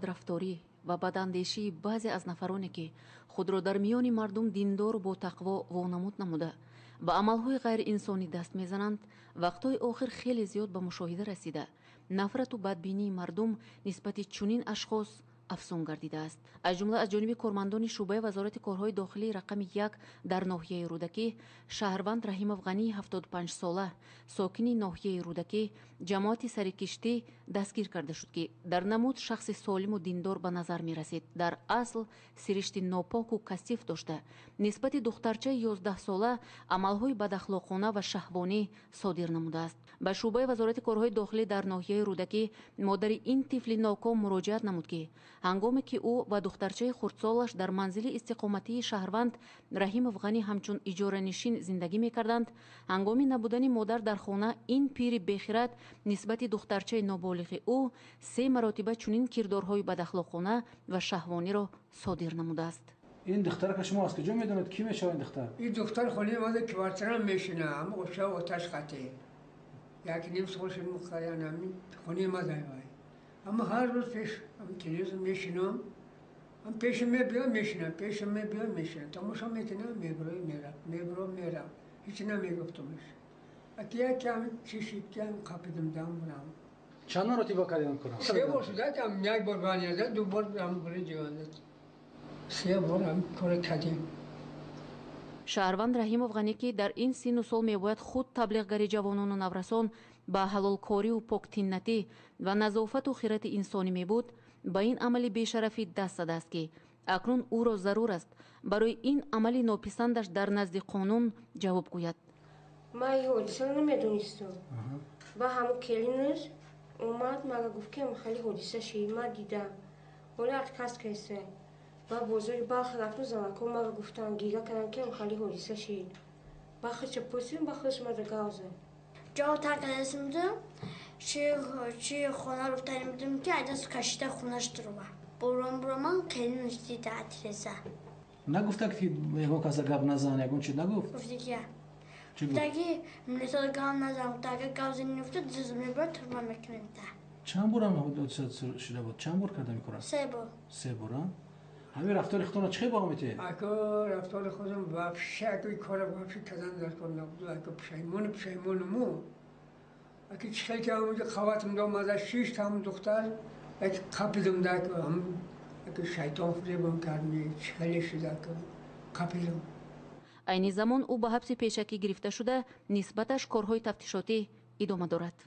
Рафторӣ ва бадандешии баъзе аз нафароне, ки худро дар миёни мардум диндору ботақво вонамуд намуда, ба амалҳои ғайриинсонӣ даст мезананд, вақтҳои охир хеле зиёд ба мушоҳида расида, нафрату бадбинии мардум нисбати чунин ашхос афзун гардидааст. Аз ҷумла аз ҷониби кормандони шӯъбаи Вазорати корҳои дохилии рақами 1 дар ноҳияи Рӯдакӣ шаҳрванд Раҳимов Ғании 75-сола, сокини ноҳияи Рӯдакӣ, ҷамоати Сарикиштӣ дастгир карда шуд, ки дар намуд шахси солиму диндор ба назар мерасид, дар асл сиришти нопоку касиф дошта, нисбати духтарчаи 11-сола амалҳои бадахлоқона ва шаҳвонӣ содир намудааст. Ба шӯъбаи Вазорати корҳои дохилӣ дар ноҳияи Рӯдакӣ модари ин тифли ноком муроҷиат намуд, ки ҳангоме ки ӯ ва духтарчаи хурдсолаш дар манзили истиқоматии шаҳрванд Раҳимов Ғанӣ ҳамчун иҷоранишин зиндагӣ мекарданд, ҳангоми набудани модар дар хона ин пири бехирад нисбати духтарчаи ноболиғи ӯ се маротиба чунин кирдорҳои бадахлоқона ва шаҳвониро содир намудааст. Ин духтарака шумо аз куҷо медонед? Кӣ мешавад ин духтар? Ин духтар хонаи мада квартира мешина, ҳама оша оташ қате. Як ним сол шуд, мухаян хонаи мада вай. Аммо ҳар рӯз пеш телевизор мешинам, пешам мебиём, мешинам, пешам мебиём, мешинам, тамошо мекунам, мебирои мерам, мебиро мерам, ҳеч намегуфтамш. Аки якам чишид, кам қапидим дам бурам. Чанд маротиба кардем кора? Се бор шуда, ам як бор баняда, ду бор ам бури ҷиванда. Се бор ам кора кардем. Шаҳрванд Раҳимов Ғанӣ, ки дар ин синну сол мебояд худ таблиғгари ҷавонону наврасон ба ҳалолкорию поктиннатӣ ва назофату хирати инсонӣ мебуд, ба ин амали бешарафӣ даст задааст, ки акнун ӯро зарур аст барои ин амали нописандаш дар назди қонун ҷавоб гӯяд. Ман ин ҳодисаро намедонистам. Ба ҳамун келинаш омад, мага гуфт, ки хеле ҳодиса шид, ман дидам, ҳола отказ кайса. Ба бозори Балх рафту, занако мага гуфтан, гига кардам, ки хеле ҳодиса шид. Ба худша пурсидам, ба худш мада гав зад. Ҷо тарк кардасим будам, чи хона руфтаним будам, ки айдас кашида хонаш дурума. Буром буроман келинаш дида атреза. Нагуфта, ки ягон каса гап назан, ягон чи нагуфт? Гуфти ки гуфтаги милисо гап назан, гуфта гап зани нуфта дузм мебарад, турма мекунем та. Чанд бор ҳам ҳодиса шуда буд? Чанд бор карда мекунад? Се бор. Се бор, а? Ҳамин рафтори худтонро чӣ хел баҳо метиҳед? Ако рафтори худам вообще, ако кора вообще кардан дар кор набуд. Ако пушаймону пушаймонуму. Аки чӣ хел ки ҳамонҷо қаватам домада шишт ҳам духтар, як қапидам да, аку шайтон фиребам кард, чӣ хеле шуд, аку қапидам. Айни замон ӯ ба ҳабси пешакӣ гирифта шуда, нисбаташ корҳои тафтишотӣ идома дорад.